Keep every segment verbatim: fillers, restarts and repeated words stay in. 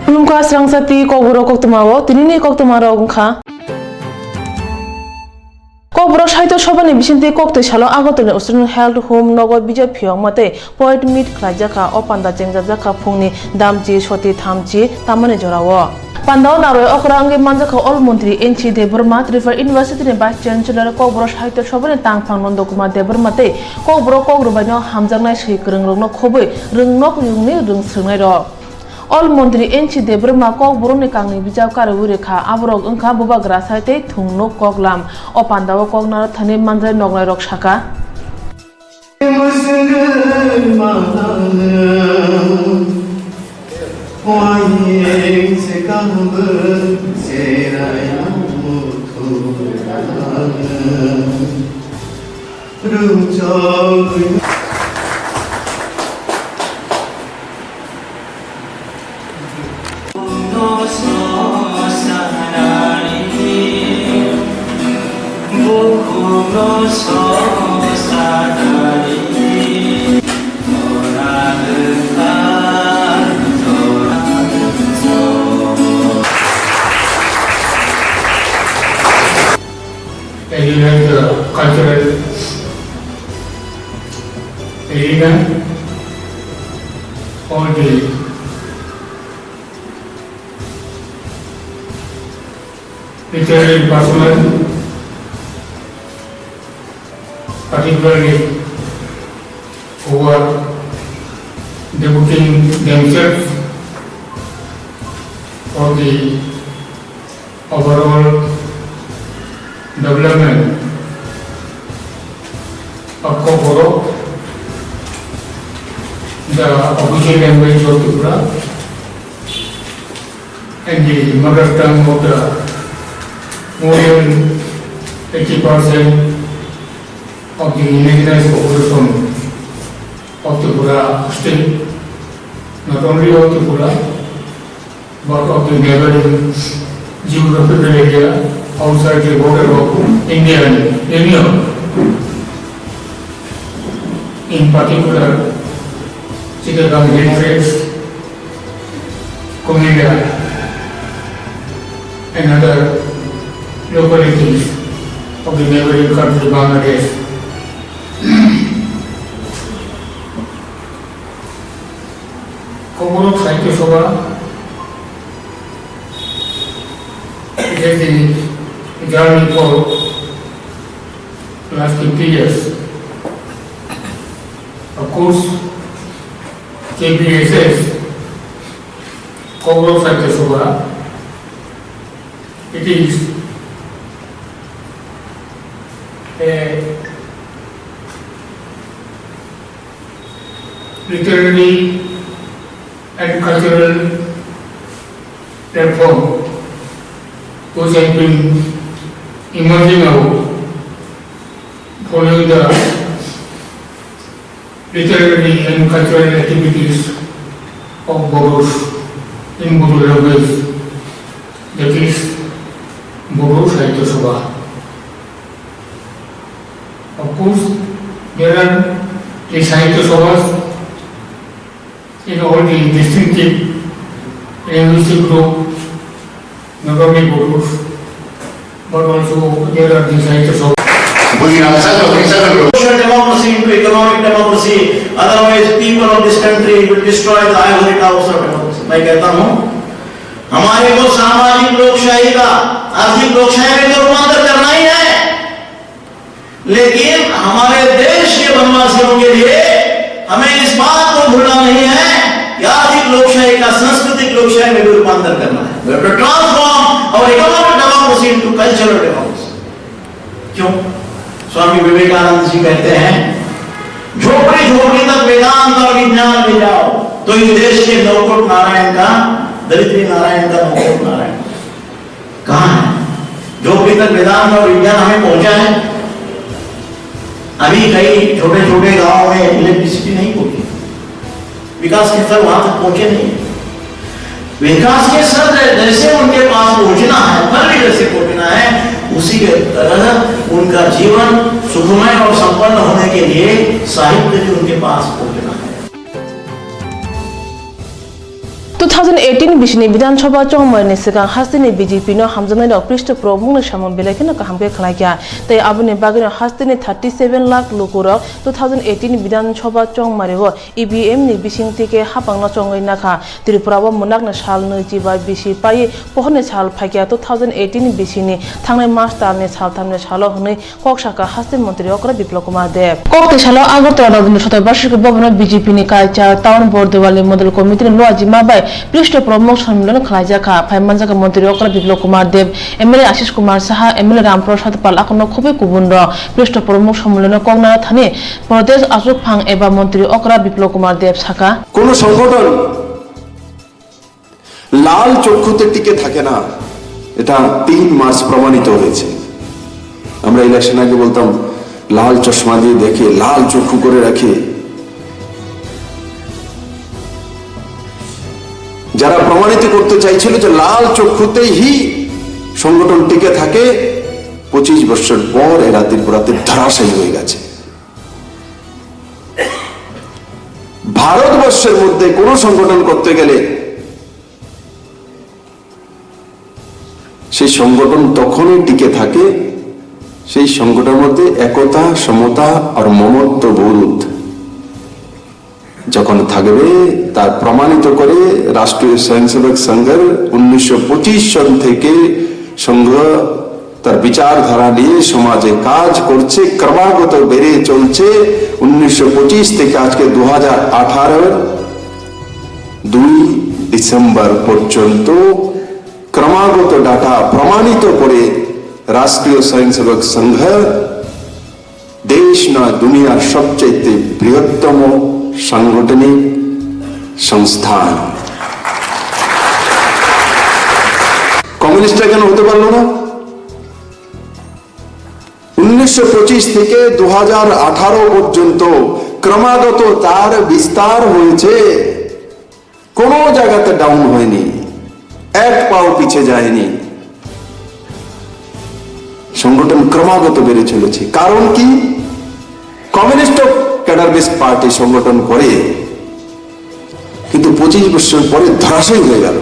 Khulumkha srangsa twi Kokborok koktwmao, tinini koktwmarok wngkha. Kokborok Sahitya Sabhani bisingtwi koktwi salo Agartala ni Australian Health Home nogo bijap phiyokma tei poet meet khlaijakha. O panda chengjakjakha phungni damchi soti thamchi tamani jorao. Pandao narwai okra wngwi manjakha Ol Montri N C Debbarma, Tripura University ni Vice Chancellor, Kokborok Sahitya Sabhani tangphang Nandakumar Debbarma tei Kokborok kok rwbaino hamjaknai swi kwrwngrokno khobwi rwngnok yungni rwng swrwngnairok. Ol Montri N C Debbarma Kokborokni kangni bijap karwi rwkha, aborok wngkha Bubagra Sai tei Thungnuk Koklam. O pandao kok naro thani manjai noknairok sakha. As you have the cultural arena, all the literary personnel, particularly who are devoting themselves for the overall development of Kokborok, the official language of Tripura, and the mother tongue of the more than eighty percent of the indigenous population of Tripura state, not only of Tripura, but of the neighboring geographical area outside the border of Indian Union, in particular, Chittagong Hill Tracts, Kumilla, and other localities of the neighboring country, Bangladesh. Kokborok Sahitya Sabha, it has been journey for last fifty years. Of course, K B S S, Kokborok Sahitya Sabha, it is a literary and cultural platform which has been emerging out following the literary and cultural activities of Bodos in Bodo language, that is Bodo Sahitya Sabha. Of course, there are the Sahitya Sabhas in all the distinctive linguistic group, not only Bodos, but also there are the Sahitya Sabha. Social democracy into economic democracy, otherwise people of this country will destroy the ivory towers of democracy. मैं कहता हूँ, हमारे को सामाजिक लोकशाही का आर्थिक लोकशाही में तो रूपांतर करना ही है। लेकिन हमारे देश के वनवासियों के लिए हमें इस बात को भूलना नहीं है कि आर्थिक लोकशाही का सांस्कृतिक लोकशाही में भी रूपांतर करना है। We have to transform our economic democracy into cultural democracy. क्यों? स्वामी विवेकानंद जी कहते हैं, झोपड़ी झोपड़ी तक वेदांत और विज्ञान ले जाओ, तो इस देश के नौकोट नारायण का, दरिद्री नारायण का नौकोट नारायण कहाँ है? झोपड़ी तक वेदांत और विज्ञान हमें पहुंचा है? अभी कई छोटे छोटे गांव में इलेक्ट्रिसिटी नहीं पहुंची, विकास के फल वहां तक पहुंचे नहीं। विकास के सर जैसे उनके पास पहुंचना है, फल भी जैसे पहुंचना है, उसी के तरह उनका जीवन सुखमय और संपन्न होने के लिए साहित्य भी उनके पास पहुंचना है। Two thousand eighteen bisini Bidhan Sabha chongmani swkang hasteni B J P no hamjaknairok Prishto Probokni samung belai kheno kaham khe khlaikha, tei aboni bagwino hasteni thirty seven lakh lukurok two thousand eighteen Bidhan Sabha chongmario E V M ni bisingtwi khe hapangno chongwi nakha. Tripura o mwnakni sal nwichi bai bisi paiwi pohorni sal phaikha. Two thousand eighteen bisini thangnai March talni salthamni salo hwnwi kok sakha haste montri okra Biplab Kumar Deb. Kok twi salo Agartala Rabindra Satar Barshik Bhavan o B J P ni Kaichar Town Borduwal ni Model Committee ni luajima bai Prishto Probok Sammilan khlaijakha. Phai manjakha montri okra Biplab Kumar Deb, M L A Ashish Kumar Saha, M L A Ram Prasad Pal, akono khobwi kubun rok. Prishto Probok Sammilan kok nana thani Pradesh achukphang eba montri okra Biplab Kumar Deb sakha. কোনো সংগঠন লাল চক্ষুতে টিকে থাকে না, এটা তিন মার্চ প্রমাণিত হয়েছে। আমরা ইলেকশন আগে বলতাম, "লাল চশমা দিয়ে দেখে, লাল চক্ষু করে রাখে।" যারা প্রমাণিত করতে চাইছিল যে লাল চক্ষুতেই সংগঠন টিকে থাকে, পঁচিশ বছর পর এরা ত্রিপুরাতে ধরাশায়ী হয়ে গেছে। ভারতবর্ষের মধ্যে কোনো সংগঠন করতে গেলে সেই সংগঠন তখনই টিকে থাকে, সেই সংগঠনের মধ্যে একতা, সমতা আর মমত্ব বোধ যখন থাকবে, তার প্রমাণিত করে রাষ্ট্রীয় স্বয়ংসেবক সংঘের উনিশশো পঁচিশ সন থেকে সংঘ তার বিচারধারা নিয়ে সমাজে কাজ করছে, ক্রমাগত বেড়ে চলছে। উনিশশো পঁচিশ থেকে আজকে দু হাজার আঠারো দুই ডিসেম্বর পর্যন্ত ক্রমাগত ডাটা প্রমাণিত করে রাষ্ট্রীয় স্বয়ংসেবক সংঘ দেশ নয়, দুনিয়ার সবচাইতে বৃহত্তম সাংগঠনিক সংস্থান। কমিউনিস্টরা কেন হতে পারলো না? উনিশশো পঁচিশ থেকে দু হাজার আঠারো পর্যন্ত ক্রমাগত তার বিস্তার হয়েছে। কোনো জায়গাতে ডাউন হয়নি, এক পাও পিছে যায়নি। সংগঠন ক্রমাগত বেড়ে চলেছে। কারণ কি? কমিউনিস্ট ক্যাডার বেস পার্টি সংগঠন করে, কিন্তু পঁচিশ বছর পরে ধরাশায়ী হয়ে গেল।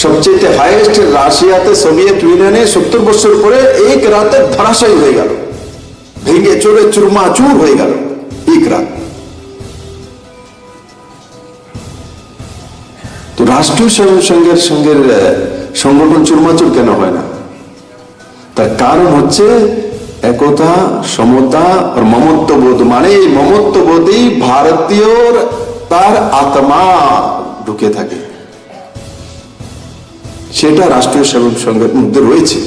সবচেয়ে হায়েস্ট রাশিয়াতে, সোভিয়েত ইউনিয়নে সত্তর বছর পরে এক রাতে ধরাশায়ী হয়ে গেল, ভেঙে চুরে চুরমাচুর হয়ে গেল এক রাত। তো রাষ্ট্রীয় স্বয়ংসেবক সংঘের, আহ, সংগঠন চুরমাচুর কেন হয় না? তার কারণ হচ্ছে একতা, সমতা আর মমত্ববোধ। মানে এই মমত্ববোধেই ভারতীয়র তার আত্মা ঢুকে থাকে। সেটা রাষ্ট্রীয় স্বয়ংসেবক সংঘের মধ্যে রয়েছে।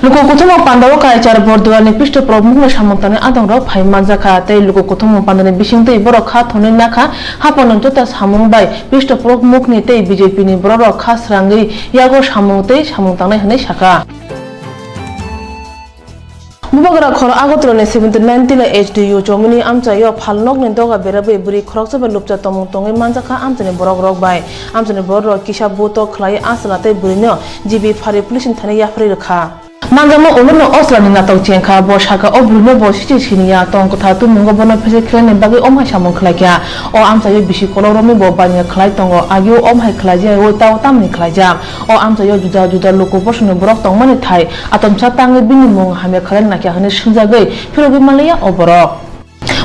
Luku kuthumung pandao Kaichar Borduwal ni Prishto Probokni samung tangnai adongrok phai manjakha, tei luku kuthumung pandani bisingtwi borok kha thonwi nakha, haphano jota samung bai Prishto Probokni tei B J P ni bororok kha srangwi yago samung tei samung tangnai hwnwi sakha. Bubagra khoro Agartala ni seventy nine Tila H D U chomoni amchaio phalnokni doga berabwi bwrwi khoroksa bai lupcha tongmung tongwi manjakha amchaini borokrok bai. Amchaini borokrok kisa buto khlai achwla tei bwrwino G B phari police ni thani yapharwi rwkha. Manjakma ulono ochwlani natok chengkha, bo sakha o bwrwino bo sichi siniya, tong kwthar twimungo bono pheser khlaini bagwi omhai samung khlaikha. O amchaio bisi kolok romwi bo baniya khlai tongo, agio omhai khlaijak, o tao tamni khlaijak. O amchaio juda juda luku bosongni borok tongmani thai, atomsa tangwi bini mung hamya khlai nakya hwnwi swngjagwi phirogwi manliya o borok.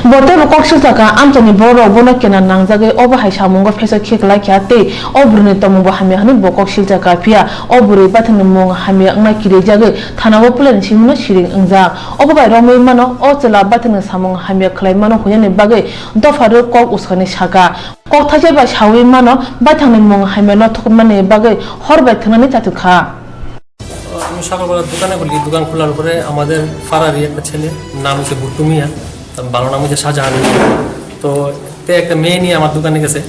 Bo teibo kok silchakha, amchaini bororok bono kena nangjagwi obo hai samungo pheser khe klaikha tei o bwrwini tongmungbo hamya hwnwi bo kok silchakha, phiya o bwrwi baithangni mung hamya wngna kirijagwi thanao puilani simino siring wngjak. Obo bai romwi mano, o chwla baithangni samung hamya khlai mano hwnani bagwi dopha rwk kok uskani sakha. Kok thaisa bai saui mano, baithangni mung hamya no thukumnani bagwi hor bai thwngnani chathuk kha. আমি সকালবেলা দোকানে খুলি, দোকান খোলার পরে আমাদের পাড়ারই একটা ছেলে, নাম হচ্ছে বুট্টু মিয়া, তার বাংলা নাম হচ্ছে শাহজাহান মিয়া। তো তে একটা মেয়ে নিয়ে আমার দোকানে গেছে,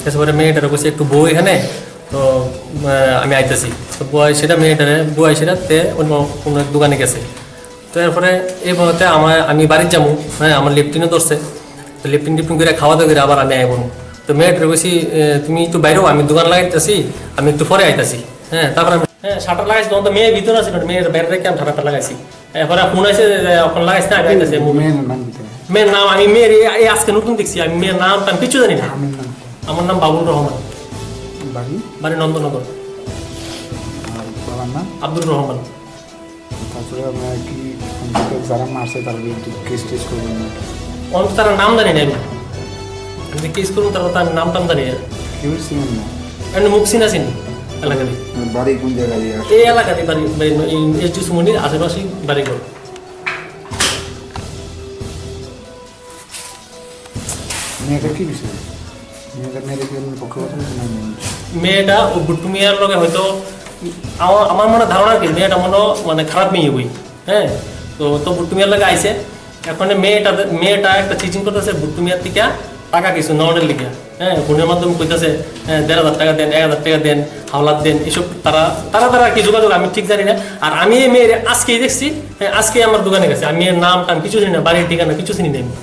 গেছে পরে মেয়েটারে বলছে, "একটু বউ এখানে, তো আহ, আমি আইতাছি।" তো বউ সেটা মেয়েটারে, বউ সেটা তে অন্য কোনো এক দোকানে গেছে। তো এরপরে এই মুহূর্তে আমার, আমি বাড়ির যাবো, হ্যাঁ, আমার লেফটিনও ধরছে। তো লেফটিন টিফটিন করে খাওয়া দাওয়া করে আবার আমি আইবো। তো মেয়েটারে কইছি, "এ, তুমি একটু বাইরেও, আমি দোকান লাগাইতেছি, আমি একটু পরে আইতাছি।" হ্যাঁ, তারপরে আমি, হ্যাঁ, শাটার লাগাইছি, তখন তো মেয়ে ভিতরে আছে, মেয়ের বাইরে রেখে আমি শাটারটা লাগাইছি। এরপরে ফোন আছে যে, "এখন লাগাইস না, আমি আইতাছি।" মেয়ের নাম কি? মেয়ের নাম আমি মেয়ের এই, এই আজকে নতুন দেখছি, আমি মেয়ের নাম টাম কিছু জানি না। আমার নাম বাবুল রহমান। বাড়ি? বাড়ি নন্দনগর। আর বাবার নাম? আব্দুর রহমান। তারপরে আপনারা কি, যারা মারছে তার বিরুদ্ধে কেস টেস করবেন না? অন্তত তারা নাম জানি না আমি। আমি যে কেস করবো তার কথা আমি নাম টাম জানি না। কেউ চিনেন না? এমনি মুখ চিনা চিনি এলাকাতে। বাড়ি কোন জায়গায়? এই এলাকাতে বাড়ি, বাড়ি, এই এসডিসি মন্দির আশেপাশেই বাড়ি ঘর। মেয়েটা কি বিষয়? মেয়েটা মেয়েটা কি আপনার পক্ষপাত না মেয়ে? মেয়েটা ও বুট্টু মিয়ার লগে হয়তো আমার, আমার মনে ধারণা কি মেয়েটা মনে হয় মানে খারাপ মেয়ে হই, হ্যাঁ। তো, তো বুট্টু মিয়ার লগে আইছে। এখন মেয়েটা, মেয়েটা একটা চিটিং করতেছে বুট্টু মিয়ার থেকে টাকা কিছু নেওয়ার লিগে, হ্যাঁ, ফোনের মাধ্যমে কইতাছে, হ্যাঁ, দেড় হাজার টাকা দেন, এক হাজার টাকা দেন, হাওলাত দেন, এসব তারা, তারা, তারা আর কি যোগাযোগ আমি ঠিক জানি না। আর আমি এই মেয়ের আজকেই দেখছি, হ্যাঁ, আজকে আমার দোকানে গেছে, আমি এর নাম টাম কিছু চিনি না, বাড়ির ঠিকানা কিছু চিনি না আমি।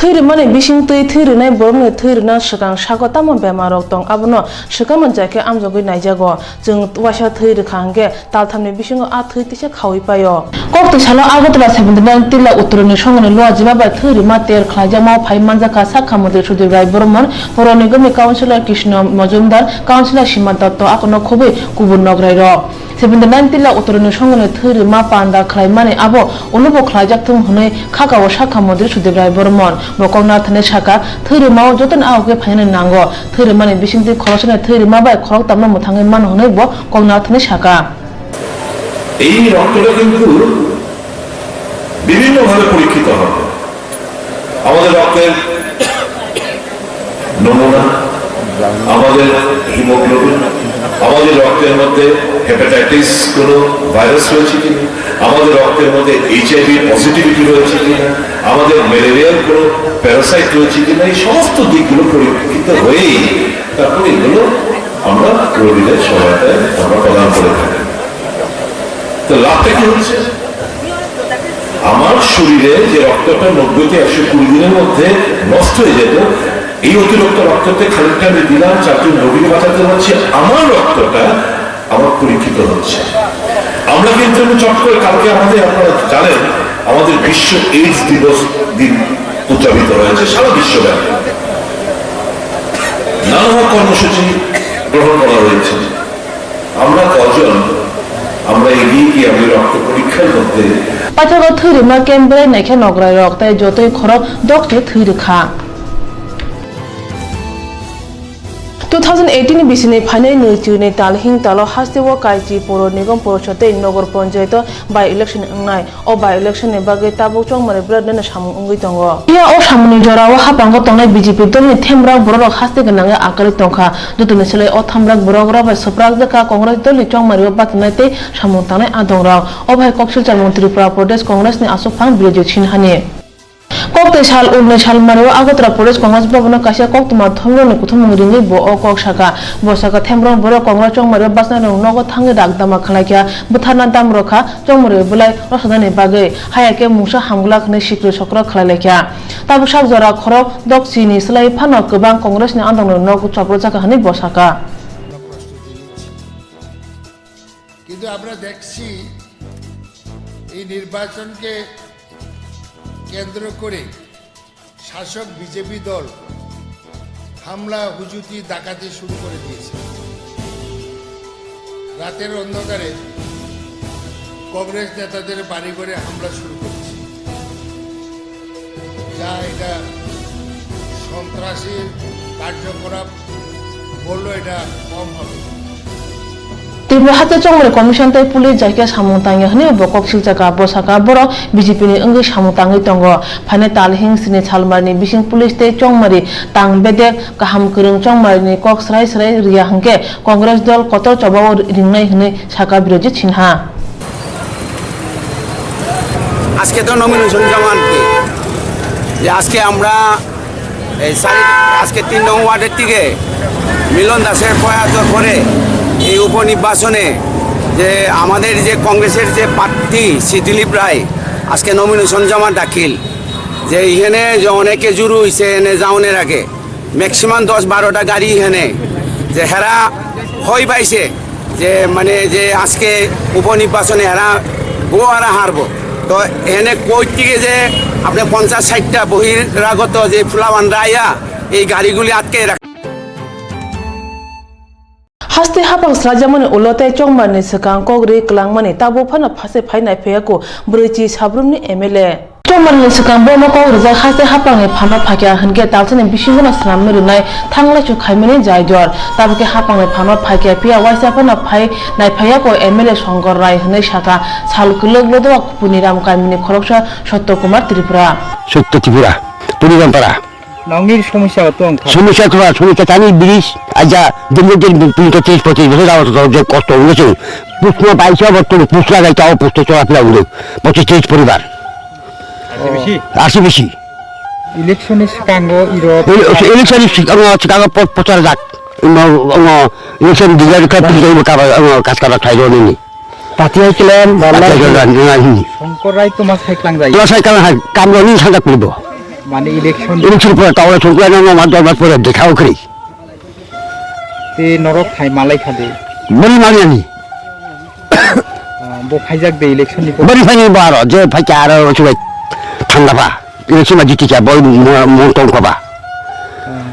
Thwi rwmani bising twi thwi rwnai borokni thwi rwna swkang sago tamo bemarrok tong, abono swkangno jai khe amjogwi naijago. Chwng uaisa thwi rwkha hwnkhe talthamni bisingo a thwi tisa khaui paio. Koktwi salo Agartala seventy nine Tilla Uttoroni songoni luajiba bai thwi rwma ter khlaijakmao phai manjakha sakha mantri Sudip Rai Boromon, Poro Nigomni councillor Krishna Majumdar, councillor Sima Dotto, akono khobwi kubun nograirok. Seventy nine Tilla Uttoroni songoni thwi rwma panda khlaimani abo ulubo khlaijak thung hwnwi khakao sakha mantri Sudip Rai Boromon. Bo koknathani saka, thwi rwmao jotono ahokhe phainani nango. Thwi rwmani bisingtwi khoroksani thwi rwma bai khoroktamno mwthangwi mano hwnwi bo koknathani saka. এই রক্তটা কিন্তু বিভিন্নভাবে পরীক্ষিত হবে। আমাদের রক্তের নমুনা, আমাদের হিমোগ্লোবিন, আমাদের রক্তের মধ্যে হেপাটাইটিস কোনো ভাইরাস রয়েছে কিনা, আমাদের রক্তের মধ্যে এইচআইভি পজিটিভিটি রয়েছে কিনা, আমাদের ম্যালেরিয়ার কোনো প্যারাসাইট রয়েছে কিনা, এই সমস্ত দিকগুলো পরীক্ষিত হয়েই তারপরে এগুলো আমরা রোগীদের সহায়তায় আমরা প্রদান করে থাকি। তো লাভটা কি হচ্ছে? আমার শরীরে যে রক্তটা নব্বই থেকে একশো কুড়ি দিনের মধ্যে নষ্ট হয়ে যেত, এই অতিরিক্ত রক্ততে খানিকটা আমি দিলাম, চারজন রোগীকে বাঁচাতে পারছি, আমার রক্তটা আমার পরীক্ষিত হচ্ছে। আমরা কিন্তু চট করে কালকে আমাদের, আপনারা জানেন, আমাদের বিশ্ব এইডস দিবস দিন উদযাপিত হয়েছে সারা বিশ্বব্যাপী। নানা কর্মসূচি গ্রহণ করা হয়েছে। আমরা কজন আমরা এগিয়ে গিয়ে আমি রক্ত পরীক্ষার মধ্যে Paithago thwi rwma camp belai naikhe nograirok tei jotoi khorok dokche thwi rwkha. Two thousand eighteen ni bisini phainai nwi chwrwini tal hing talo hasteo Kaichi Poro Nigom Porishod tei Nogor Ponchayato by election wngnai. O by-election ni bagwi tabuk chongmari bwrwrwino samung wngwi tongo. Phiya o samungni jorao haphango tongnai B J P dolni themrok bororok haste gwnangwi akwlwi tongkha. Jotoni slai o themrok borok rok bai swprakjakha Congress dolni chongmario bachanai tei samung tangnai adongrok. Obo hai kok silchar mung Tripura Pradesh Congress ni aswkphang Birojit Sinha ni. Kok tei sal ulnwi salmario Agartala Pradesh Congress Bhavan o kaisa koktwma thumrokni kuthumung ringwi bo o kok sakha. Bo sakha, themrok borok Congress chongmario bachanai rok nogo thangwi rak dama khlaikha, bwtharna dam rwkha. Chongmari bwlai rwchapnani bagwi, haya khe mungsa hamglak hwnwi sikri sokro khlai lai kha. Tabuk sak jora khorok dokchini slai phano kwbang Congress ni andokno nok chopro chakha hwnwi bo sakha. প্রস্তুতি নিচ্ছি। কিন্তু আমরা দেখছি এই নির্বাচনকে কেন্দ্র করে শাসক বিজেপি দল হামলা, হুজুতি, ডাকাতি শুরু করে দিয়েছে। রাতের অন্ধকারে কংগ্রেস নেতাদের বাড়িঘরে হামলা শুরু করেছে, যা এটা সন্ত্রাসী কার্যকলাপ বললেও এটা কম হবে। Tripura Haste Chongmari Commission tei police jai khe samung tangya hwnwi bo kok silchakha. Bo sakha, borok B J P ni wngwi samung tangwi tongo. Phainai tal hing sini salmari ni bising police tei chongmari tang bedek kaham kwrwng chongmari ni kok srai srai rwya hwnkhe Congress dol kotor chobao ringnai hwnwi sakha Birojit Sinha. আজকে তো নমিনেশন জমা দিতে, যে আজকে আমরা এই চারি, আজকে তিন নং ওয়ার্ডের থেকে মিলন দাসের প্রয়াসের পরে এই উপনির্বাচনে যে আমাদের যে কংগ্রেসের যে প্রার্থী শ্রী দিলীপ রায় আজকে নমিনেশন জমা দাখিল, যে এখানে যে অনেকে জুরু হইছে এনে যাওনের আগে ম্যাক্সিমাম দশ বারোটা গাড়ি এখানে যে হেরা ভয় পাইছে যে মানে যে আজকে উপনির্বাচনে হেরা বউ হারা হারবো। তো এনে কই থেকে যে আপনি পঞ্চাশ ষাটটা বহিরাগত যে ফুলাবানরা আইয়া এই গাড়িগুলি আটকে রাখে। Haste hapang swlaijakmani ulo tei chongmarni swkang kok rwi kwlangmani tabuk phano phase phai naiphaiya kho bwrwi chi Sabrumni M L A. Chongmarni swkang bono kok rijak haste hapangni phano phaikha hinkhe talsani bisingono swnamwi rwnai thanglaisu khaimani jai jor. Tabukhe hapangni phano phaikha phiya waisa phano phai naiphaiya kho M L A Songkor Rai hwnwi sakha. Sal kwlwk Lodwa Puniram kamini khoroksa Sotto Kumar Tripura. Sotto Tripura, Puniram para. Nongni somosya to wngkha. Somosya to, somosya tani bridge, aja, din din din, din, tris pochis bosor jabot to je kosto wngwi chwng. Pusno baisa botol, pusla gaita o pusto chora pila wngwi. Pochis tris poribar. Asi bisi? Asi bisi. Election ni swkango iro. Ele-, election ni swkango, swkango po-, pochar jak. Imo, imo, election diga diga pili mo kaba, imo, kas kaba khai ro nini. Patia kilam, Patia kilam, nini. Songkor Rai to ma sai klang jai. To sai klang hai, kam ro ni sanjak pili bo. Mane election. Election pore tawa songkla na ma dor mas pore dekha o khri. Te norok thai malai khade. Bari mani ani. Ah, bo phaijak de election ni. Bari phai ni bo aro, je phai ka aro chubai thanda pha. Election ma jiti ka boi mo, mo tong ko ba. Ah.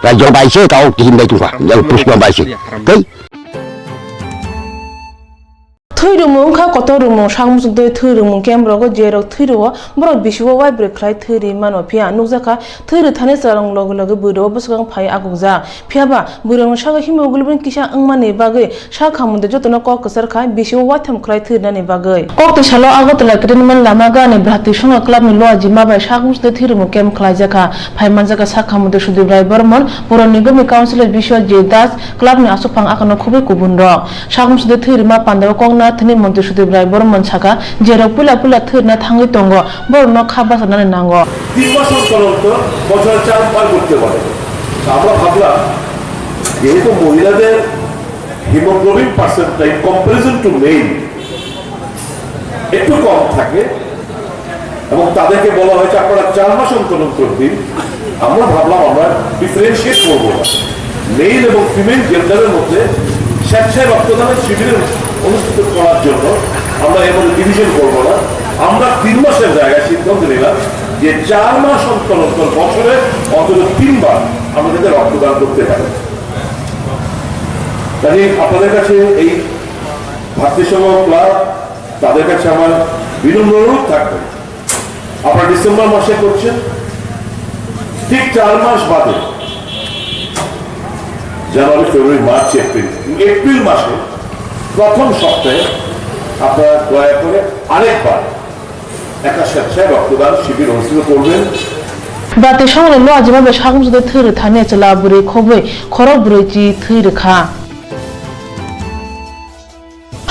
Rajyo bai se ka ok tin bai tu pha. Ya pusno bai se. Tei. Thwi rwmung wngkha kotor rwmung, sak muchungtwi thwi rwmung camp rogo je rok thwi rwo, borok bisi o waibrwi khlai thwi rwi mano, phiya nukjakha thwi rwthani chwlarok loge loge bwrwi o bwswkang phai akukjak. Phiya ba bwrwi rokni sago hemoglobin kisa wngmani bagwi sak hamung tei jotono kok kwchar kha bisi o waitham khlai thwi rwnani bagwi. Kok twi salo Agartala Cantonment Lama Gani Bhratisangha Club ni Luajima bai sak muchungtwi thwi rwmung camp khlaijakha. Phai manjakha sak hamung twi Sudip Rai Bormon, Pura Nigam ni councillor Biswajit Das, club ni aswk phang akhano khubui kubun rok. Sak muchungtwi thwi rwma pandao kok narwkthani montri Sudip Rai Bormon sakha, je rok puila puila thwi rwna thangwi tongo, borokno kha bachanani nango. তিন মাস অন্তর অন্তর বছরে চারবার করতে পারে। তা আমরা ভাবলাম, যেহেতু মহিলাদের হিমোগ্লোবিন পার্সেন্টটা ইন কম্পারিজন টু মেল একটু কম থাকে, এবং তাদেরকে বলা হয়েছে, "আপনারা চার মাস অন্তর অন্তর দিন।" আমরা ভাবলাম, আমরা ডিফারেন্সিয়েট করবো না, মেল এবং ফিমেল জেন্ডারের মধ্যে স্বেচ্ছায় রক্তদানের শিবির অনুষ্ঠিত করার জন্য আমরা এর মধ্যে ডিভিশন করবো না। আমরা তিন মাসের জায়গায় সিদ্ধান্ত নিলাম যে চার মাস অন্তর অন্তর বছরে অন্তত তিনবার আমরা যাতে রক্তদান করতে পারি। কাজেই আপনাদের কাছে এই ভাতৃসংঘ ক্লাব, তাদের কাছে আমার বিনম্র অনুরোধ থাকবে, আপনারা ডিসেম্বর মাসে করছেন, ঠিক চার মাস বাদে, জানুয়ারি, ফেব্রুয়ারি, মার্চ, এপ্রিল, এপ্রিল মাসে প্রথম সপ্তাহে আপনারা দয়া করে আরেকবার একটা স্বেচ্ছায় রক্তদান শিবির অনুষ্ঠিত করবেন। Bati songni Luajima bai sak muchungtwi thwi rwthani chwla bwrwi khobwi khorok bwrwi chi thwi rwkha.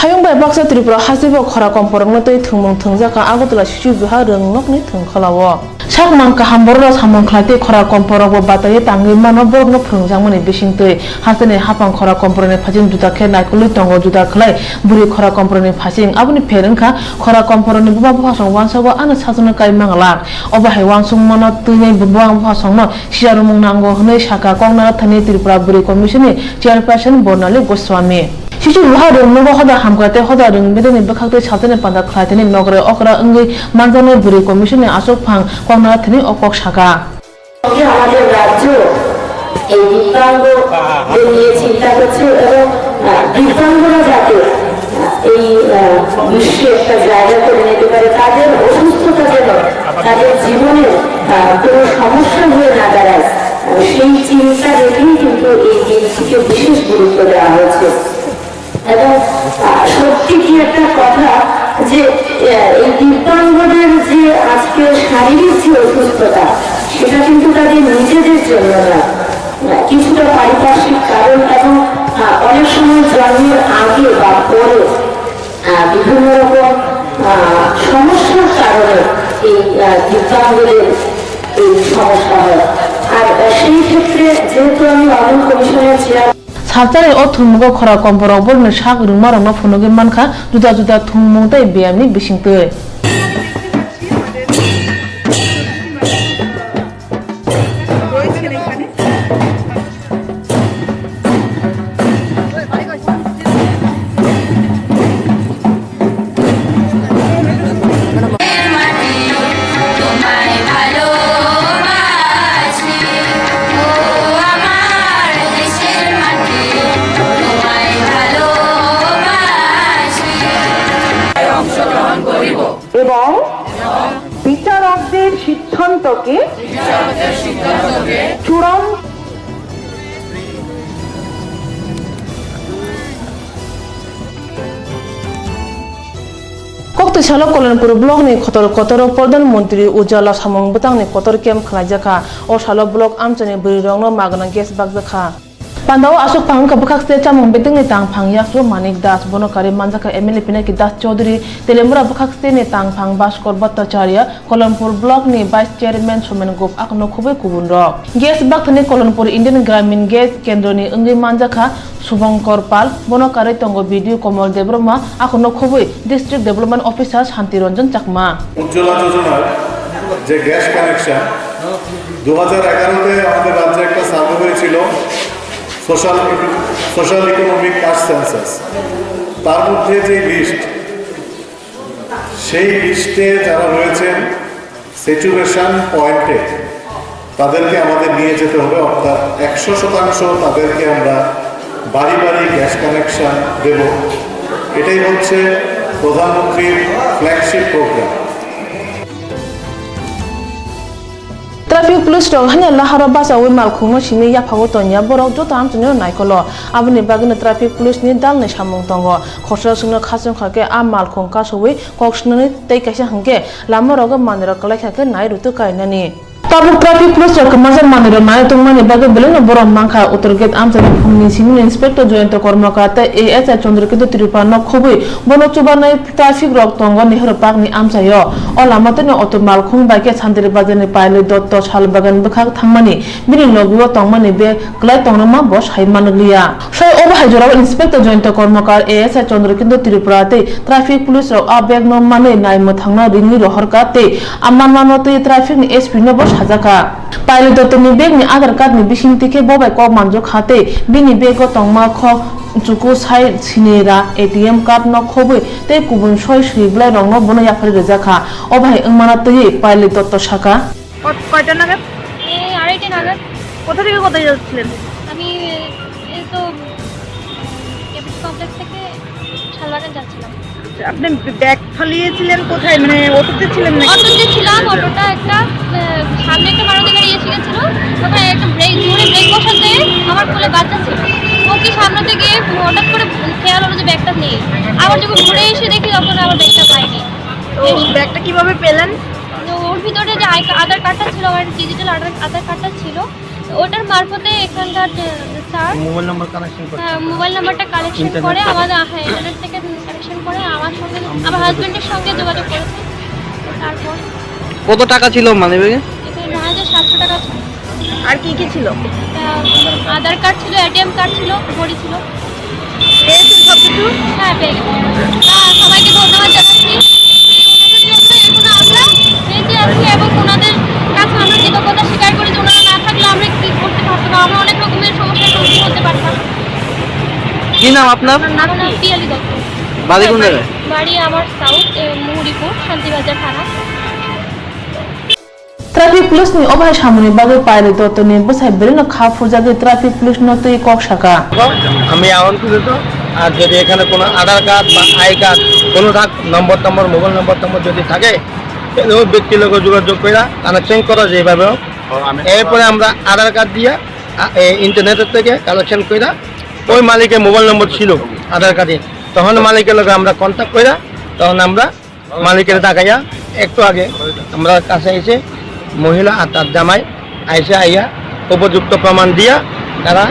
Hayung bai baksa Tripura hasteo khora komporokno twi thwngmung thwngjakha Agartala Sichu Buha rwngnokni thwngkhwlao. Sakmang kaham bororok samung khlai tei khora komporokbo bataiwi tangwi mano borokno phwrwngjakmani bisingtwi. Hasteni haphang khora komporokni phaising juda khe naikolwi tongo, juda khlai bwrwi khora komporokni phaising. Aboni pher wngkha khora komporokni buma buphasong uansukgo ano sachukno kai manglak. Obo hai uansukmano twinai buma buphasongno siyarwmung nango hwnwi sakha Koknarathani Tripura Bwrwi Commission ni Chairperson Bornali Goswami. Sichu Buha rwngnogo hoda hamkra tei hoda rwngmedeni bwkhaktwi salsani panda khlaithani nokre okra wngwi manjaknai Bwrwi Commission ni aswk phang Koknarathani o kok sakha. আমাদের রাজ্য এই দিব্যাঙ্গদের নিয়ে চিন্তা করছে এবং, আহ, দিব্যাঙ্গরা যাতে, আহ, এই, আহ, বিশ্বে একটা জায়গা করে নিতে পারে, তাদের অসুস্থতা যেন তাদের জীবনের, আহ, কোনো সমস্যা হয়ে না দাঁড়ায়, আহ, সেই চিন্তা রেখেই কিন্তু এই দিনটিকে বিশেষ গুরুত্ব দেওয়া হয়েছে। এবং, আহ, সত্যি কি একটা কথা যে, আহ, এই দিব্যাঙ্গদের যে আজকে শারীরিক যে অসুস্থতা, সেটা কিন্তু তাদের নিজেদের জন্য নয়, আহ, কিছুটা পারিপার্শ্বিক কারণ এবং, আহ, অনেক সময় জন্মের আগে বা পরে, আহ, বিভিন্ন রকম, আহ, সমস্যার কারণে এই, আহ, দিব্যাঙ্গদের এই সমস্যা হয়। আর, আহ, সেই ক্ষেত্রে যেহেতু আমি অমন কমিশনের chair Salsani o thwngmungo khora komporok borokni sak rwngmarokno phunugwi mankha juda juda thwngmung tei beyamni bisingtwi. সিদ্ধান্তকে চূড়ান্ত। Koktwi salo Kalanpur block ni Khotor Kotoro Pradhan Mantri Ujjwala samung bwtangni kotor camp khwlaijakha. O salo block amchaini bwrwirokno magna gas bakjakha. Pandao aswk phang wngkha bwkhakste chamung betengni tangphang Yasru Manik Das, bono karwi manjakha M L A Pinaki Das Chaudhary, Telemura bwkhakseni tangphang Bhaskor Bhattacharya, Kalanpur block ni vice chairman Somen Gop, akono khobwi kubunrok. Gas bakthani Kalanpur Indian Gramin Gas kendroni wngwi manjakha Subhankar Pal, bono karwi tongo B D O Komol Debbarma, akono khobwi district development officer Shanti Ranjan Chakma. Ujjwala যোজনার যে gas connection, দু হাজার এগারোতে আমাদের রাজ্যে একটা survey হয়েছিল, social, social economic caste census. তার মধ্যে যে লিস্ট, সেই লিস্টে যারা রয়েছেন স্যাচুরেশন পয়েন্টে, তাদেরকে আমাদের নিয়ে যেতে হবে, অর্থাৎ একশো শতাংশ তাদেরকে আমরা বাড়ি বাড়ি গ্যাস কানেকশন দেব। এটাই হচ্ছে প্রধানমন্ত্রীর flagship programme. Traffic police rok hanya laharo bachaui malkhungno simi yaphagwi tongya borok joto amchaini naikolo. Aboni bagwino traffic police ni dalni samung tongo. Khorsa songno khachwng kha khe a malkhung kasoui kok swnani tei kaisa hwnkhe lama rogo manwirok kwlai kha khe nai rutuk kainani. Tabuk traffic police rok kwmajak manwirok nai tongmani bagwi belai no borom mankha. Uttor gate amchaini phungni simi inspector Jayanta Karmakar tei A S I Chandrakanta Tripura no khobwi bono chubanai traffic rok tongo Nehru Park ni amchaio. O lama tei no auto malkhung bai khe Santiri Bazar ni Pailoi Dotto sal bagan bwkhak thangmani bini logi o tongmani bag kwlai tongma bo sai manliya. Sai obo hai jorao inspector Jayanta Karmakar, A S I Chandrakanta Tripura tei traffic police rok a bag no manwi nai mwthangno ringwi rohorkha tei a manmano twi traffic ni S P no bo sajakha. Pailoi Dotto ni bag ni Aadhaar card ni bisingtwi khe bo bai kok manjak kha tei bini bag o tongma khok chuku sai sinira A T M card no khobwi tei kubun soi swi bwlai rok no bono yapharwi rijak kha. Obo hai wngmano twiwi Pailoi Dotto sakha. কত, কয়টা নাগাদ? এই আড়াইটা নাগাদ। কোথা থেকে কোথায় যাচ্ছিলেন? আমি এই তো এবিসি কমপ্লেক্স থেকে শালবাগান যাচ্ছিলাম। আচ্ছা, আপনি ব্যাগ ফালিয়েছিলেন কোথায়? মানে, অটোতে ছিলেন নাকি? অটোতে ছিলাম, অটোটা একটা, আহ, সামনে একটা মারুতি গাড়ি এসে গেছিল। ওখানে একটা ব্রেক, জোরে ব্রেক বসাতে আমার কোলে বাচ্চা ছিল। ও কি সামনে থেকে হঠাৎ করে খেয়াল হলো যে ব্যাগটা নেই। আবার যখন ঘুরে এসে দেখি, তখন আবার ব্যাগটা পাইনি। তো ব্যাগটা কিভাবে পেলেন? তো ওর ভিতরে যে আই-, আধার কার্ডটা ছিল, আমার ডিজিটাল আধার, আধার কার্ডটা ছিল, ওটার মারফতে এখানকার যে স্যার, মোবাইল নাম্বার কানেকশন করে। হ্যাঁ, মোবাইল নাম্বারটা কালেকশন ইন্টারনেট করে থেকে। আমাদের, হ্যাঁ, ইন্টারনেট থেকে কালেকশন করে আমার সঙ্গে, আমার হাজবেন্ডের সঙ্গে যোগাযোগ করেছে। তারপর কত টাকা ছিল মানিব্যাগে? এখানে নয় হাজার সাতশো টাকা ছিল। আর কি কি ছিল? একটা আধার কার্ড ছিল, এটিএম কার্ড ছিল, ঘড়ি ছিল। পেয়েছেন সবকিছু? হ্যাঁ, পেয়ে গেছি। হ্যাঁ, সবাইকে ধন্যবাদ জানাচ্ছি। ওনাদের জন্য এখন আমরা বেঁচে আছি এবং ওনাদের কাছে আমরা কৃতজ্ঞতা স্বীকার করি যে ওনারা না থাকলে আমরা কি করতে পারতাম। আমরা অনেক রকমের সমস্যার সম্মুখীন হতে পারতাম। কি নাম আপনার? আমার নাম পিয়ালি দত্ত। বাড়ি কোন জায়গায়? বাড়ি আমার সাউথ, এ, মুহুরীপুর, শান্তিবাজার থানা। Traffic police ni obo hai samungni bagwi Pailoi Dotto ni bwsai belai no kha phurjagwi traffic police no twi kok sakha. আমি আহ্বান করি তো, আর যদি এখানে কোনো আধার কার্ড বা আই কার্ড কোনো থাক, নম্বর টম্বর, মোবাইল নম্বর টম্বর যদি থাকে, তাহলে ওই ব্যক্তির লগে যোগাযোগ করে কানেকশন করা যায় এভাবে। এরপরে আমরা আধার কার্ড দিয়ে, আ, এ, ইন্টারনেটের থেকে কালেকশন করে ওই মালিকের মোবাইল নম্বর ছিল আধার কার্ডে, তখন মালিকের লগে আমরা কন্ট্যাক্ট করে তখন আমরা মালিকের টাকাইয়া একটু আগে আমরা কাছে এসে মহিলা আর তার জামাই আইসে আইয়া উপযুক্ত প্রমাণ দিয়া তারা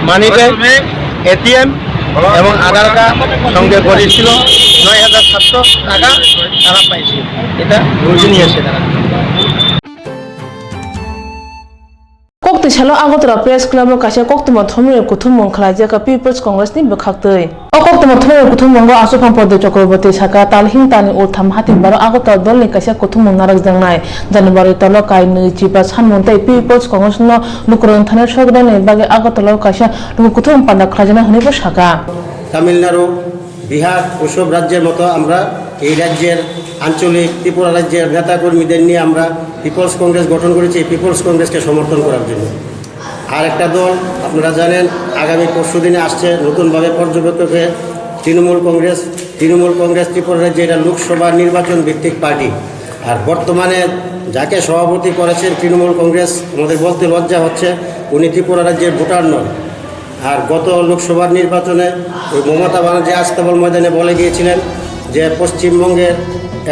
মানি ব্যাগ, এটিএম এবং আধার কার্ড সঙ্গে করেছিল নয় হাজার সাতশো টাকা তারা পাইছে। এটা বুঝে নিয়েছে তারা। Koktwi salo Agartala Press Club o kaisa koktwma thumui kuthumung khlaijak kha People's Congress ni bwkhaktwi. O koktwma thumui kuthumung o Achukphang Pradyot Chakraborty saka, talhing talni ultham hati baro Agartala dol ni kaisa kuthumung narwkjaknai. January talo kainwi chiba sanmung tei People's Congress no lukurok thani sogwdani bagwi Agartala o kaisa luku kuthumung panda khlaijaknai hwnwi bo saka. Tamil Nadu, বিহার, ওসব রাজ্যের মতো আমরা এই রাজ্যের আঞ্চলিক ত্রিপুরা রাজ্যের নেতাকর্মীদের নিয়ে আমরা পিপলস কংগ্রেস গঠন করেছি, এই পিপলস কংগ্রেসকে সমর্থন করার জন্য। আর একটা দল, আপনারা জানেন, আগামী পরশু দিনে আসছে নতুনভাবে পর্যবেক্ষকে তৃণমূল কংগ্রেস। তৃণমূল কংগ্রেস ত্রিপুরা রাজ্যে এটা লোকসভা নির্বাচন ভিত্তিক পার্টি। আর বর্তমানে যাকে সভাপতি করেছেন তৃণমূল কংগ্রেস, আমাদের বলতে লজ্জা হচ্ছে, উনি ত্রিপুরা রাজ্যের ভোটার নন। আর গত লোকসভার নির্বাচনে ওই মমতা ব্যানার্জি আস্তাবল ময়দানে বলে গিয়েছিলেন যে পশ্চিমবঙ্গের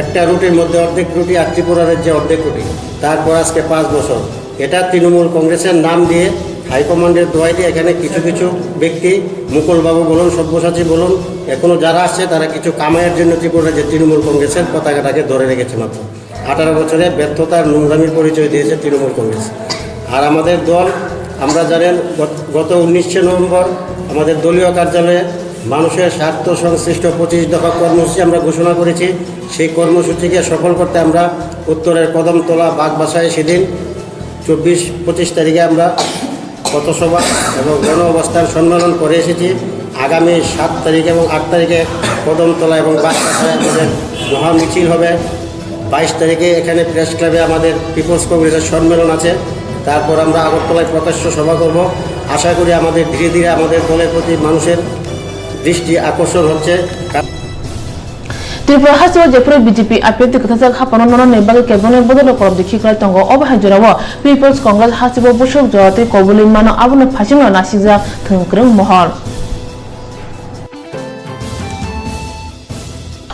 একটা রুটির মধ্যে অর্ধেক রুটি আর ত্রিপুরা রাজ্যে অর্ধেক রুটি। তারপর আজকে পাঁচ বছর এটা তৃণমূল কংগ্রেসের নাম দিয়ে, হাইকমান্ডের দোহাই দিয়ে এখানে কিছু কিছু ব্যক্তি, মুকুলবাবু বলুন, সব্যসাচী বলুন, এখনো যারা আসছে তারা কিছু কামাইয়ের জন্য ত্রিপুরা রাজ্যে তৃণমূল কংগ্রেসের পতাকাটাকে ধরে রেখেছে মাত্র। আঠারো বছরে ব্যর্থতার নোংরামির পরিচয় দিয়েছে তৃণমূল কংগ্রেস। আর আমাদের দল, আমরা জানেন, গত, গত উনিশে নভেম্বর আমাদের দলীয় কার্যালয়ে মানুষের স্বার্থ সংশ্লিষ্ট পঁচিশ দফা কর্মসূচি আমরা ঘোষণা করেছি। সেই কর্মসূচিকে সফল করতে আমরা উত্তরের কদমতলা বাগবাসায় সেদিন চব্বিশ পঁচিশ তারিখে আমরা পথসভা এবং গণ অবস্থান সম্মেলন করে এসেছি। আগামী সাত তারিখ এবং আট তারিখে কদমতলা এবং বাগবাসায় আমাদের মহা মিছিল হবে। বাইশ তারিখে এখানে প্রেস ক্লাবে আমাদের পিপলস কংগ্রেসের সম্মেলন আছে। তারপর আমরা আগরতলায় প্রকাশ্য সভা করব। আশা করি আমাদের ধীরে ধীরে আমাদের দলের প্রতি মানুষের দৃষ্টি আকর্ষণ হচ্ছে। Tripura hasteo jephuru B J P I P F T kwthajak haphano nonani bagwi kebengni bodolrok korop dikhi kwlai tongo, obo hai jorao People's Congress hasteo bwswk jora tei koboli mano, abono phaisingno nasikjak thwng kwrwng mohor.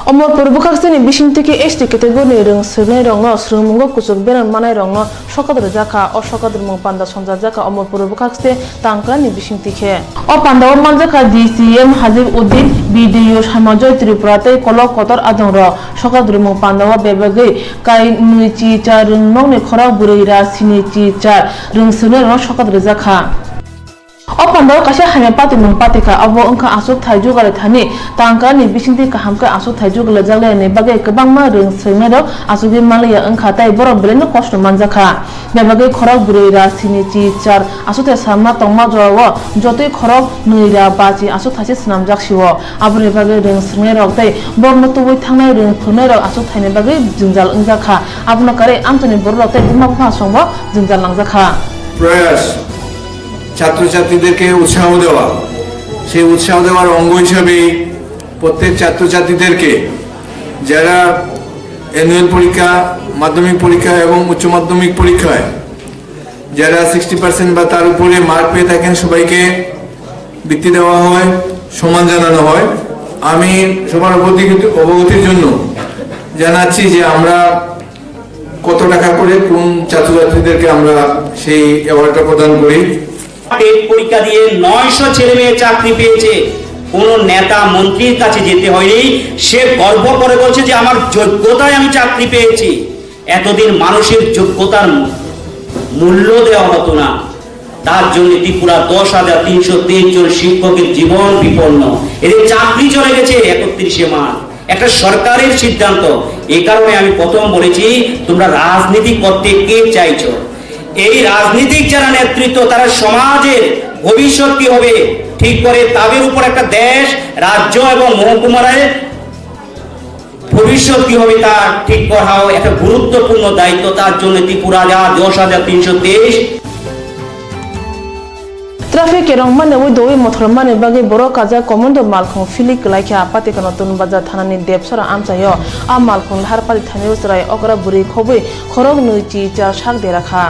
Omorpur bwkhakseni bisingtwi khe S T category ni rwng swrwngnairokno swrwngmungo kuchuk bereng manairokno sokat rwjakha. O sokat rwmung panda songchajak kha Omorpur bwkhakste Tangkrani bisingtwi khe. O pandao manjakha D C M Hajib Uddin, B D O Samajoy Tripura tei kolok kotor ajongrok. Sokat rwmung pandao bebagwi kai nwi chi char rwng nokni khorok bwrwi ra sini chi char rwng swrwngnairokno sokat rwjakha. O pandao kaisa hamya patimung patikha, abo wngkha aswk thai jugalai thani Tangkrani bisingtwi kaham khe aswk thai jugalaijak lainani bagwi kwbangma rwng swrwngnairok aswkgwi manliya wngkha tei borok belaino kosto manjakha. Bebagwi khorok bwrwi ra sini chi char aswk thai sama tongma jorao jotoi khorok nwi ra ba chi aswk thaise swnamjak sio. Aboni bagwi rwng swrwngnairok tei borokno tubui thangnai rwng phwrwngnairok aswk thaini bagwi jwngjal wngjakha. Abono karwi amchaini bororok tei buma bupha songbo jwngjal nangjakha. প্রয়াস, ছাত্রছাত্রীদেরকে উৎসাহ দেওয়া, সেই উৎসাহ দেওয়ার অঙ্গ হিসাবে প্রত্যেক ছাত্রছাত্রীদেরকে যারা অ্যানুয়াল পরীক্ষা, মাধ্যমিক পরীক্ষা এবং উচ্চ মাধ্যমিক পরীক্ষায় যারা সিক্সটি পার্সেন্ট বা তার উপরে মার্ক পেয়ে থাকেন, সবাইকে বৃত্তি দেওয়া হয়, সম্মান জানানো হয়। আমি সবার অবগতি-, অবগতির জন্য জানাচ্ছি যে আমরা কত টাকা করে কোন ছাত্রছাত্রীদেরকে আমরা সেই অ্যাওয়ার্ডটা প্রদান করি। টেট পরীক্ষা দিয়ে নয়শো ছেলে মেয়ে চাকরি পেয়েছে। কোনো নেতা মন্ত্রীর কাছে যেতে হয়নি, সে গর্ব করে বলছে যে আমার যোগ্যতায় আমি চাকরি পেয়েছি। এতদিন মানুষের যোগ্যতার মূল্য দেওয়া হতো না, তার জন্য ত্রিপুরা দশ হাজার তিনশো তেইশ জন শিক্ষকের জীবন বিপন্ন। এদের চাকরি চলে গেছে একত্রিশে মার্চ, একটা সরকারের সিদ্ধান্ত। এই কারণে আমি প্রথম বলেছি, তোমরা রাজনীতি করতে কে চাইছো? এই রাজনীতিক যারা নেতৃত্ব, তারা সমাজের ভবিষ্যৎ কি হবে ঠিক করে, তাদের উপর একটা দেশ, রাজ্য এবং মহকুমার ভবিষ্যৎ কি হবে তা ঠিক করাও একটা গুরুত্বপূর্ণ দায়িত্ব। তার জন্য ত্রিপুরা যা দশ হাজার তিনশো তেইশ। Traffic kerong mani wi dowi mothor mani bagwi borok kajak Komondor malkhung philik kwlaikha. Patikha Notun Bazar thanani Debsora amchaio a malkhung lahar pari thani chwrai okra bwrwi khobwi khorok nwi chi char sak dera kha.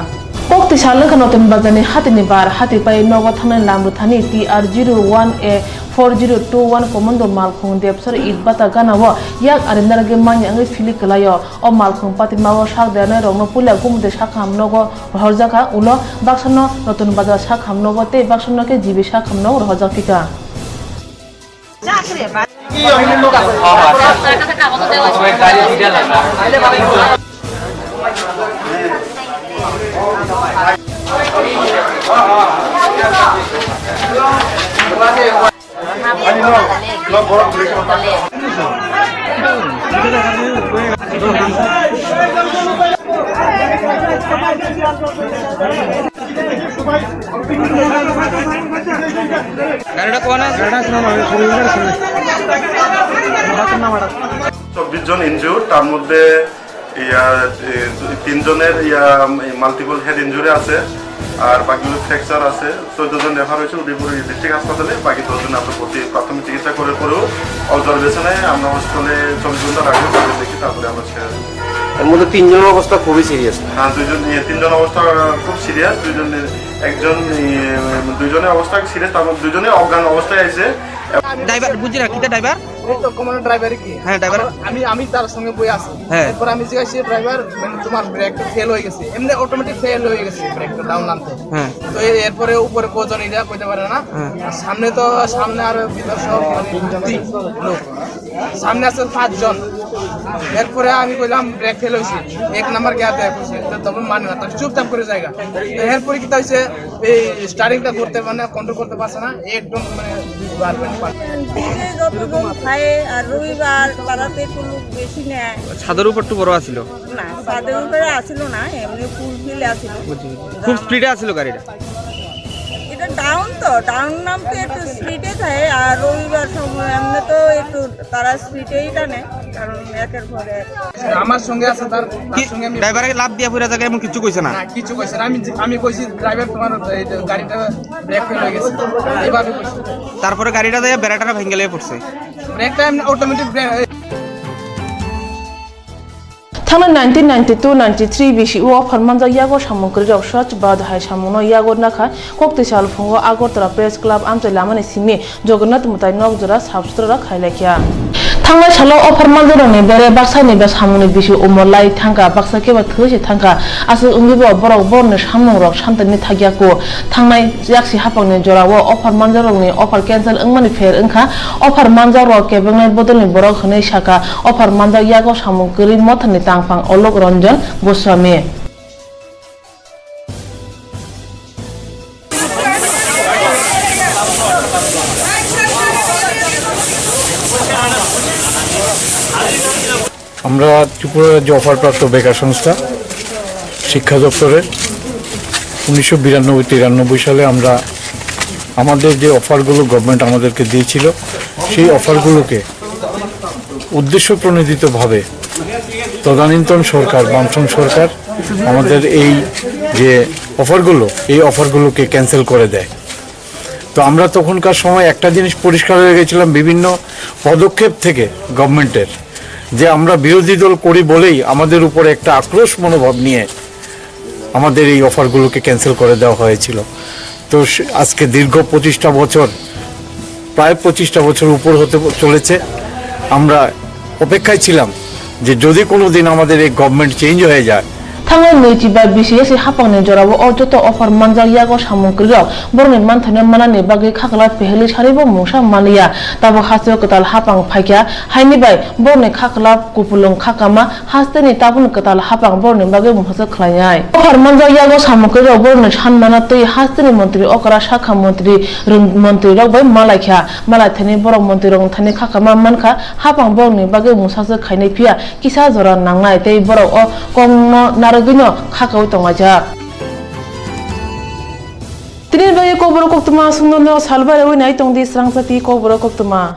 Kok twi sal wngkha Notun Bazarni hatini bar, hati pai nogo thangnai lam rwthani T R zero one A four zero two one Komondor malkhung Debsora Itbata ganao yak arindargwi manya wngwi philik kwlaio. O malkhung patimao sak dernairokno puila Gumute sakham nogo rohorjakha, ulo baksano Notun Bazar sakham nogo tei baksano khe G B sakham nogo rohorjak phikha. চব্বিশ জন ইনজিউর্ড, তার মধ্যে ইয়া, এ, তিনজনের ইয়া, multiple head injury আছে, আর বাকিগুলো ফ্র্যাকচার আছে। চোদ্দ জন রেফার হয়েছে উদয়পুর ডিস্ট্রিক্ট হাসপাতালে, বাকি দশ জন আমরা ভর্তি, প্রাথমিক চিকিৎসা করার পরেও অবজারভেশনে আমরা হসপিটালে চব্বিশ ঘন্টা রাখবো, তারপরে দেখি, তারপরে আমরা ছেড়ে দেবো। এর মধ্যে তিনজনের অবস্থা খুবই সিরিয়াস। হ্যাঁ, দুইজন, ইয়ে, তিনজন অবস্থা খুব সিরিয়াস। দুইজন, একজন, ইয়ে, দুইজনের অবস্থা সিরিয়াস, তারপর দুইজনে অজ্ঞান অবস্থায় আছে। ড্রাইভার বুঝি না, কিতা ড্রাইভার? এই তো কমানো ড্রাইভার কি? হ্যাঁ, ড্রাইভার। আমি, আমি তার সঙ্গে বই আছি। হ্যাঁ। এরপর আমি জিজ্ঞাসা করি, "ড্রাইভার, মানে, তোমার ব্রেক তো ফেল হয়ে গেছে, এমনি অটোমেটিক ফেল হয়ে গেছে ব্রেকটা ডাউন আনতে।" হ্যাঁ। তো এর, এরপরে উপরে কজন এটা কইতে পারে না। হ্যাঁ। আর সামনে তো, সামনে আরো ভিতর সব, মানে, ভর্তি লোক। সামনে আছে পাঁচজন। এরপরে আমি কইলাম, "ব্রেক ফেল হয়েছে, এক নাম্বার গিয়ার দেখ হয়েছে।" তো তখন মানে না, তার চুপচাপ করে জায়গা। তো এরপরে কিতা হয়েছে, এই স্টারিংটা ধরতে, মানে, কন্ট্রোল করতে পারছে না, একদম, মানে, বার, মানে, বার। দিনে যতজন খায় আর রবিবার পাড়াতে একটু লোক বেশি নেয়। ছাদের উপর তো বড় আছিল। না, ছাদের উপরে আসিল না, এমনি ফুল ফিল আসিল। বুঝছি, বুঝছি। খুব স্পিডে আসিল গাড়িটা। এটা ডাউন তো, ডাউন নামতে একটু স্পিডে থাকে, আর রবিবার সময় এমনি তো একটু তারা স্পিডেই টানে, কারণ একের পরে। আমার সঙ্গে আছে, তার, তার কি সঙ্গে আমি ড্রাইভারে লাফ দিয়া পড়ে থাকে, এমন কিছু কইছে না? না, কিছু কইছে না। আমি, আমি কইছি, "ড্রাইভার, তোমার এই যে গাড়িটা ব্রেক ফেল হয়ে গেছে।" এইভাবে কইছি। তারপরে গাড়িটা দিয়ে বেড়াটা ভেঙে পড়ছে। ব্রেকটা এমনি automatic break. Thangnai nineteen ninety-two ninety-three bisi o offer manjak yago samung kwrwirok Swachh Bharat hai samungno yago nakha koktwi sal phungo Agartala Press Club amchai lamani simi Jagannath Mwtai nok jora sap sutrarok khai laikha. Thangnai salo offer manjakrokni bere baksa ni ba samungni bisi omo lai thangkha, baksa kebo thwi se thangkha, aswk wngwi bo borok borokni samungrok santani thakya kho. Thangnai yaksi haphangni jorao offer manjakrokni offer cancel wngmani pher wngkha. Offer manjakrok kebengnai bodolni borok hwnwi sakha, offer manjak yago samung kwrwi mothani tangphang Alok Ranjan Goswami. আমরা ত্রিপুরা রাজ্য অফারপ্রাপ্ত বেকার সংস্থা শিক্ষা দপ্তরের উনিশশো বিরানব্বই তিরানব্বই সালে আমরা আমাদের যে অফারগুলো গভর্নমেন্ট আমাদেরকে দিয়েছিল, সেই অফারগুলোকে উদ্দেশ্য প্রণোদিতভাবে তদানীন্তন সরকার, বামফ্রন্ট সরকার আমাদের এই যে অফারগুলো, এই অফারগুলোকে ক্যান্সেল করে দেয়। তো আমরা তখনকার সময় একটা জিনিস পরিষ্কার হয়ে গেছিলাম বিভিন্ন পদক্ষেপ থেকে গভর্নমেন্টের, যে আমরা বিরোধী দল করি বলেই আমাদের উপর একটা আক্রোশ মনোভাব নিয়ে আমাদের এই অফারগুলোকে ক্যান্সেল করে দেওয়া হয়েছিল। তো সে-, আজকে দীর্ঘ পঁচিশটা বছর, প্রায় পঁচিশটা বছর উপর হতে প-, চলেছে। আমরা অপেক্ষায় ছিলাম যে যদি কোনো দিন আমাদের এই গভর্নমেন্ট চেঞ্জ হয়ে যায়। Thangnai nui chiba bisi yasi haphangni jorao o joto offer manjak yago samung kwrwirok borokni manthokno manani bagwi khaklap peheli saribo mungsa manliya. Tabuk hasteo kwtal haphang phaikha, haini bai borokni khaklap kupulung khakama hasteni tabukni kwtal haphang borokni bagwi mungsa khlainai. Offer manjak yago samung kwrwirok borokni sanmano twi hasteni montri okra sakha montri rwng montrirok bai malaikha. Malaithani borok montrirokni thani khakama mankha, haphang borokni bagwi mungsa khainai phiya kisa jora nangnai tei borok o kokno narwgwino khakaui tonglaijak. Tini bagwi kokborok koktwma sungno salbai rwi nai tongdi srangsa twi kokborok koktwma.